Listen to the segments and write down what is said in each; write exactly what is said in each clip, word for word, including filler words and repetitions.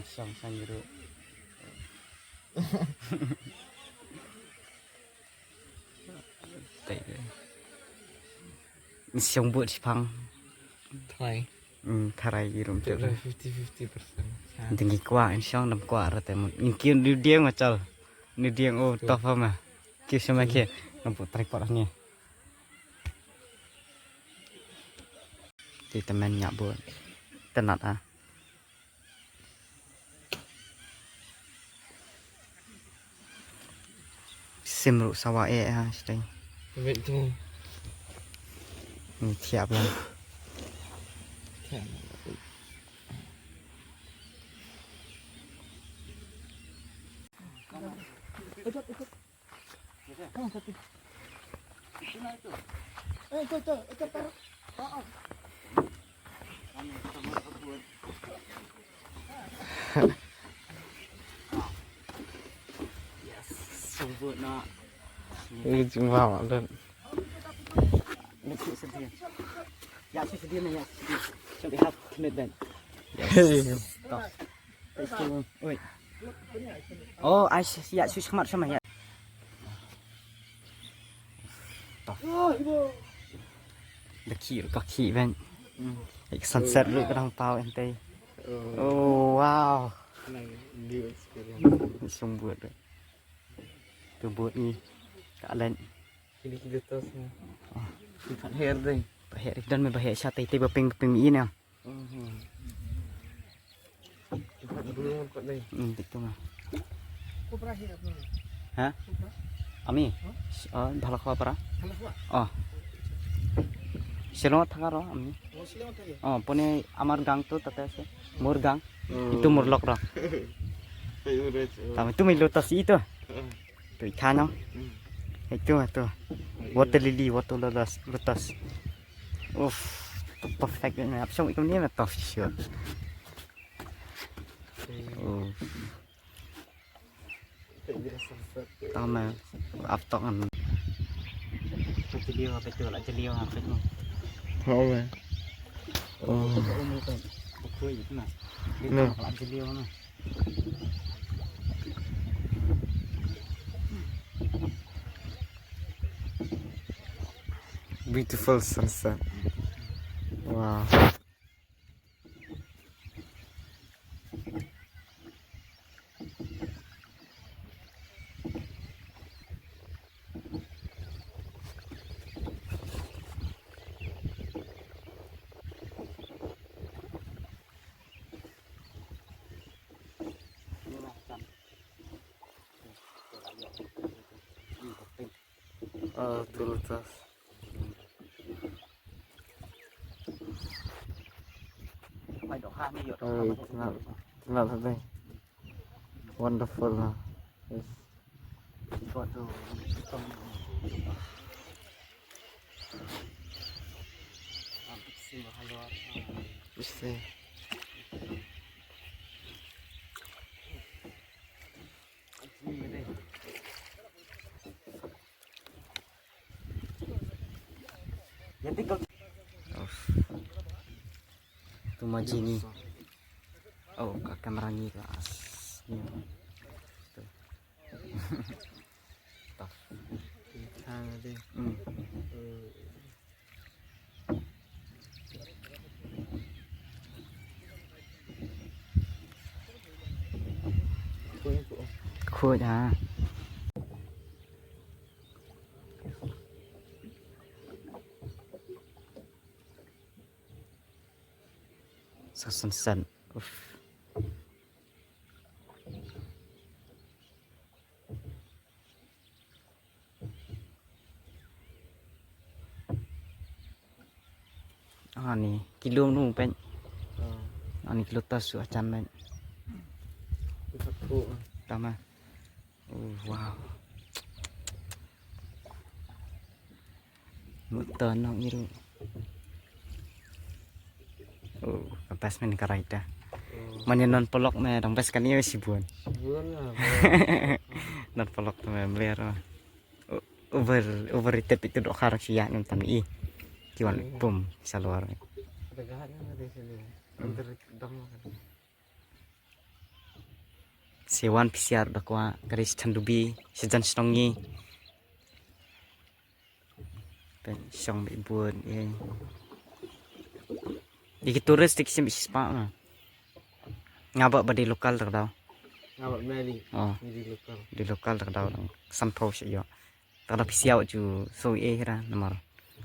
Shong shong ruh. Te. Shong but shipang. Thai. Hmm, tharai i rum tu. Fifty fifty percent. Ding ki kwah in shong dam kwah rate mut. Ngi ki nu dieng ma chal. Nu dieng o tofa ma. Ki shong ma ki. Ngam but tripod ni. Ti temen nyak but. Tenat ah. Sim ruh sawa eh ha stai. Wait tu. Ni thiap lah. Thiap. Yes, song buat nak. Ini cuma maklum. Nak cik sedia. Ya, cik sedia ni, ya, cik sedia. So we have commitment. Yes. Stop. Oi. Oh, ai sia su khmat sama ya. Toh. Da khih ka khih ben. Ek sunset ruh ka dang paw ente. Oh wow. Nang view experience. Sum buat. Tu buat ni. Ka len. Kini kita tos ni. Pat her dei. Pat her dan me pat her sha tai tai ba ping ping ini. Hmm, dik tu ma. Ha? Ami? Oh, bhala khwa para? Oh. Shillong thanga ro ami. Oh, pone amar gang tu tate se. Mur gang. Itu murlok ro. Tama itu mi lotus itu. Tu ikan no. Itu tu. Water lily, water lotus, lotus. Uff, tu perfect ni. Ap shong ikum ni na tough sure. Uff. Tama, ap tok kan. Jeliu apa tu lah jeliu apa tu. Tama. Oh. Buku itu na. Dia tak lah jeliu na. Beautiful sunset. Wow. Ah, tu lotus. Oh, it's not, it's not something wonderful, huh? Yes. You see. Of. Tu ma jini. Oh, ka kamera ni ka. Ni. Tu. Tough. Hang dei. Hmm. Khuid ha. Sa sunset. Uff. Ani kilo nu pen. Ani kilo tas su achan pen. Tama. Oh wow. Muta nong iru. Oh, pas men karai ta. Mane non polok me dang pas kan iwe sibun. Sibun lah. Non polok tu me mler. Over overrated itu dok harus ya nonton i. Kiwan pum salwar. Ada gahat kan ada sini. Under dam kan. Sewan pisiar da kwah, ka dei sha Chandubi, sha jan shnong ngi. Peit shong bad bun, eh. Ïa ki tourist ki shim shispah ma. Nga bah ba dei local ta ka daw. Nga bah ma dei. Oh. Dei local. Dei local ta ka daw dang san phew sha ïoh. Ta ka daw pisiar ju so eh ra namar.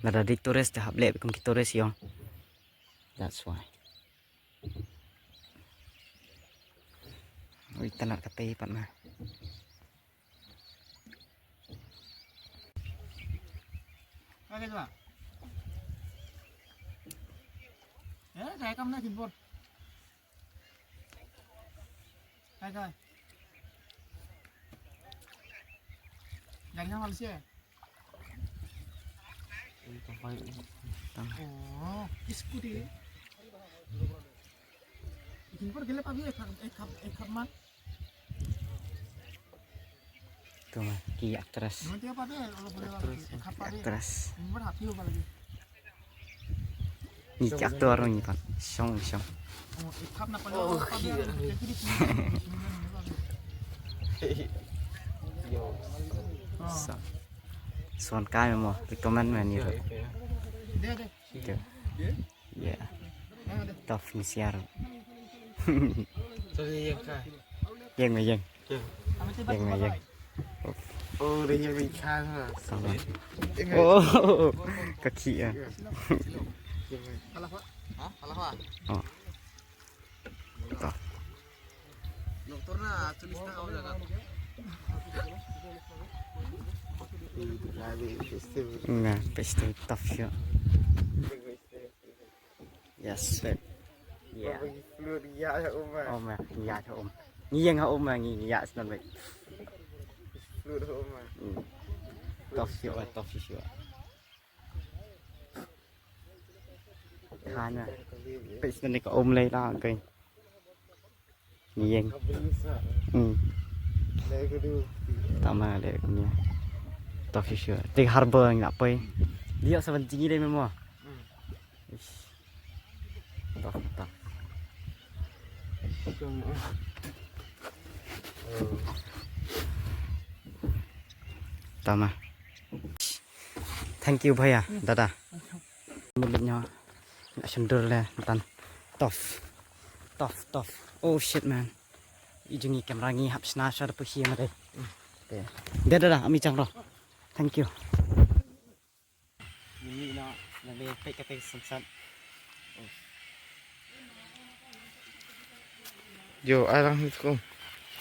Lada dei tourist te hap leh kum ki tourist ïoh. That's why. Ui, tang kat katei pat ma. Kai, kai, kai. Eh, kai kam na kin bor. Kai, kai. Jangan malu sih. Oh, scooty. Kin bor gele pa bi ek khap, ek khap, ek khap ma. Tu ma, ki actress. Actress. Ni ki actor ni pat. Shong, shong. Oh, iya. So, suan kai mo, recommend man ni. Iya, iya. Itu. Yeah. Tough ni siar. Sorry, ïeng ka. Ïeng ma ïeng. Ïeng. Ïeng ma ïeng. Oh, dah ïeng ma ïeng ka. Sama. Oh, kaki ya. Ïeng ma. Ha? Alah, ha? Oh. Tough. Nga, pistol tough shot. Yes, sir. Yeah. Ba ngi float ïa ha um. Oh, ma, ïa ha um. Ngi ïeng ha um, ngi ïa snon, mate. Float ha um. Tough shot, tough shot. Khana. Pistol ni ka um lei la, okay. Ngi ïeng. Hmm. Tama le kumne. Tough shot. Te harbor ngi la poi. Dia seven jing de memo. Tough, tough. Tama. Thank you, bhaiya, dada. Mulut nyo. Nga shendur le matan. Tough. Tough, tough. Oh shit, man. I jong i camera ngi hap shna sha da pushi ma dei. Te. Da, da, da, ami chang ro. Thank you. Ni na, na le pek kate sunset. Yo, ai lang ni tukum.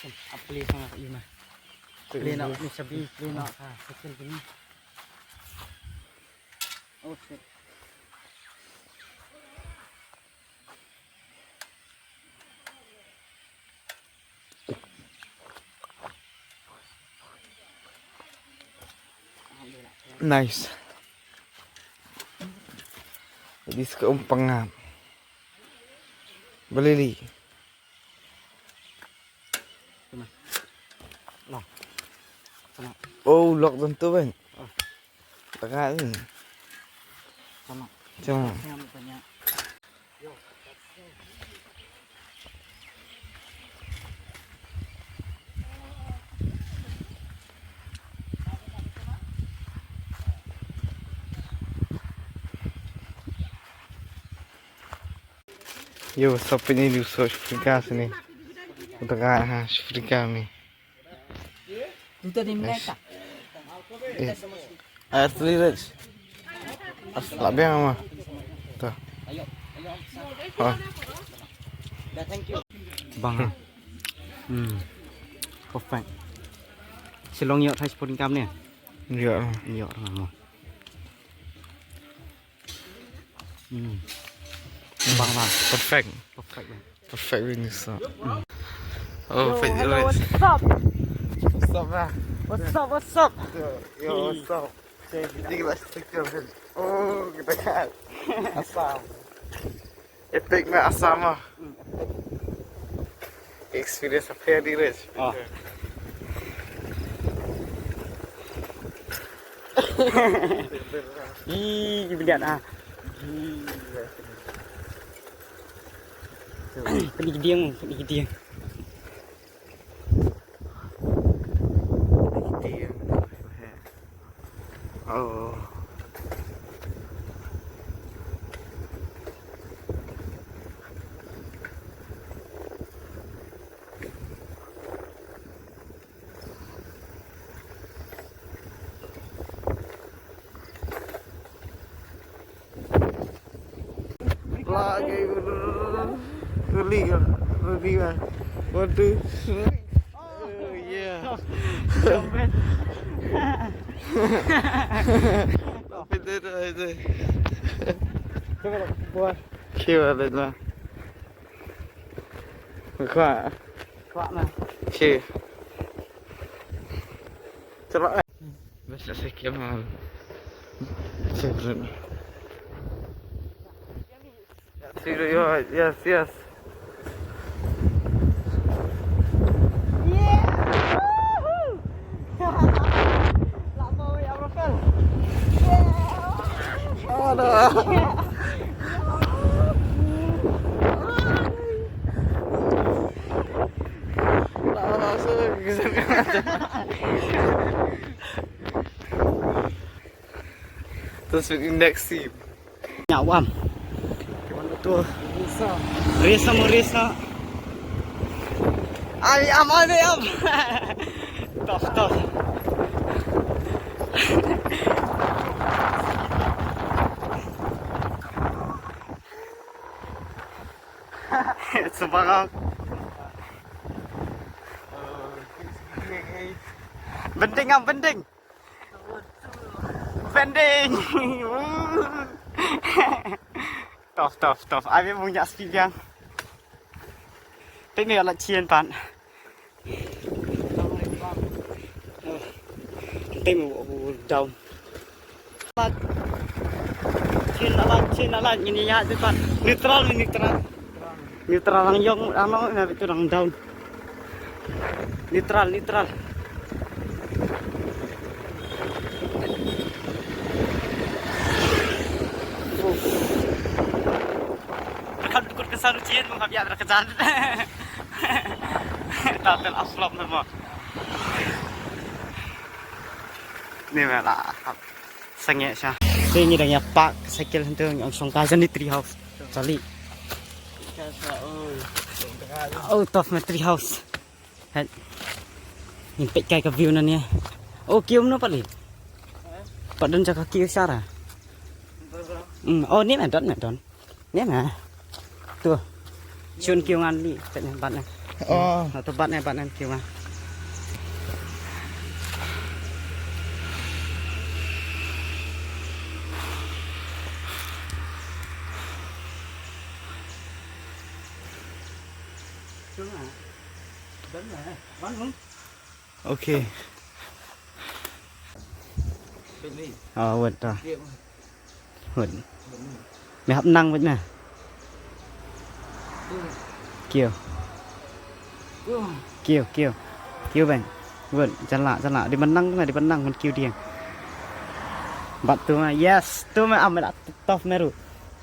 Ap pli sang ka ima. Pli na ni sabi, pli na ka second ni. Oh shit. Nice. Jadi suka umpang ngam. Balili. Sana. Lah. Sana. Oh, lok tentu kan. Oh. Tengah ni. Sana. Cuma. Sana banyak. Yo, what's up, ini di South Africa sini. Udah ha, Afrika ni. Duta di Amerika. Eh. Air three rich. As la biang ma. Tuh. Ha. Bang. Hmm. Perfect. Shillong ïoh thai sport income ne. Ïoh. Ïoh mo. Hmm. Bang bang. Perfect. Perfect bang. Perfect wing so. Oh, yo, hello, what's up? What's up, bro? What's up, what's up? Yo, yo, what's up? Check it out. Check it out. Oh, kita kat Assam. Epic na Assam ah. Experience apa yang di Rich? Oh. Ih, belian ah. Ih, belian. Pedi gediang, pedi gediang. Ready, one. One, two, three. Oh, yeah. Stop it. Stop it, stop it. Cuba, buat. Cuba, Batman. Kuat. Kuat, man. Cuba. Cepat, eh. Best, saya kiam, man. Saya keren. Yes, yes. Terus next scene. Nyak wam. Kawan betul. Risa. Risa mo risa. Ai am, ai am. Toh, toh. Sebarang. Bending am, bending. Bending. Tough, tough, tough. Ai bung nyak speed biang. Te me la chien pan. Te me down. Chin alat, chin alat, ngin ïa tu pan. Neutral, neutral. Neutral lang ïong, ano, na tu lang down. Neutral, neutral. Rakam dukut kesan ujian, mengap ya berakesan. Tatel aslop nama. Ni mela. Sangeh sha. Te ngi dang ïa park cycle hangto, ngi ong shong kai jani tree house. Jali. Oh, tough ma tree house. Hai. Ngin peit kai ka view nani. Oh, kiew mano pat li? Pat don jaka kiew shara. Hmm, oh, ni ma don, ma don. Ni ma. Tu. Shun kiew ngan li, peit ne, bat ne. Oh. Na tu bat ne, bat ne kiew ngan. Kiew ngan. Bat ne, bat ne. Okay. Ah, wait, ah. Wait. Me hap nang wait na. Kiew. Kiew, kiew. Kiew bang. Wait, jala, jala. Di benang na, di benang man kiew dieng. Bat tu ma, yes, tu ma am da tough meru.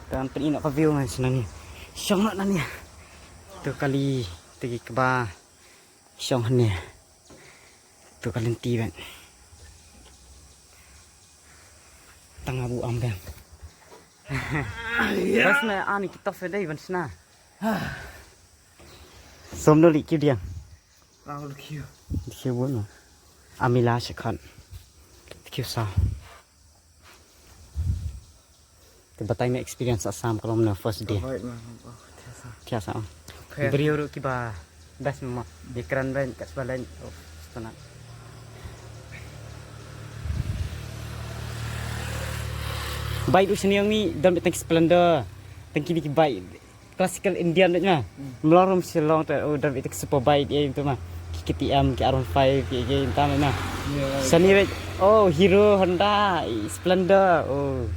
Tan pyn ino ka view ma sna ni. Shong na ni. Tu kali, tu ki kba. Shong hangne. Tu ka lynti bang. Tang abu am bang. Bas na ani kita sedai ban sna. Som no li kiu diang. Lang li kiu. Kiu bun. Amila shakhan. Kiu sa. Te batai me experience Assam ka long na first day. Bai ma, oh, thiah sa. Thiah sa. Pher. Briew ruh kiba best ma. Di kren ben kat sebelah lain. Oh, setengah. Bai du senior ni don tang Splendor. Tang kini ki bai. Classical Indian dei na. Hmm. Mlarum Shillong te, oh, da bit super bike dei tu ma. Ki K T M, ki R one five, ki, ki tam na. Yeah. Sani bit, oh, Hero, Honda, i, Splendor, oh.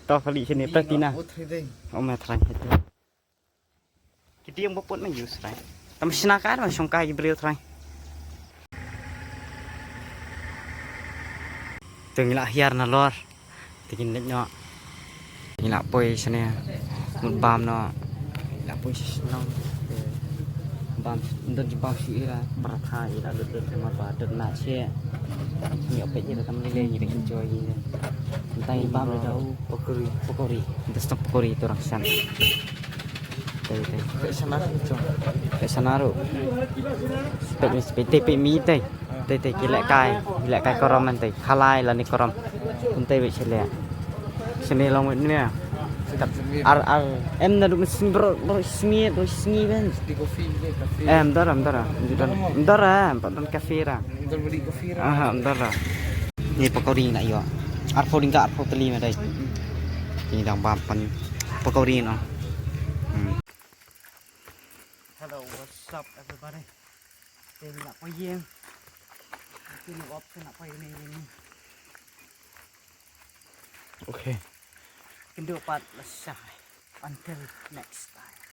Tough kali sini, Platina. Oh, three dei. Oh, ma thrang itu. Ki diang baput ma use rai. Tam sna ka ma shong kai briew thrang. Tu ngi la hiar na lor. Te kin leit noh. Ngi la poi shane. Mut bam noh. Ngi la poi sha shnong. Te bam don ji bam shu ira. Paratha ira dot dot mar ba dot na che. Ngi ope ira tam lile ngi enjoy ira. Ntai bam ira u. Pokori. Pokori. Dos tang pokori tu rang san. Te te. Pe sana ru. Pe sana ru. Pe mi pe te pe mi te. Te te ki leh kai, ki leh kai korom man te. Khalai lane korom. Te wei sele. Sene long wei ne. Ar ar em naduh mynsngi baroh, baroh sngi, baroh sngi ben. Em dara, em dara. Em dara, em pat don kafe ra. Aha, em dara. Ni pakori na ïoh. Arphew tyngka, arphew tylli ma dei. Ni dang bam pan pakori no. Hello, what's up everybody? Te ngi la poi ïing. Te ngi op te ngi la poi ïing. Okay. Kynduh pat la shai. Until next time.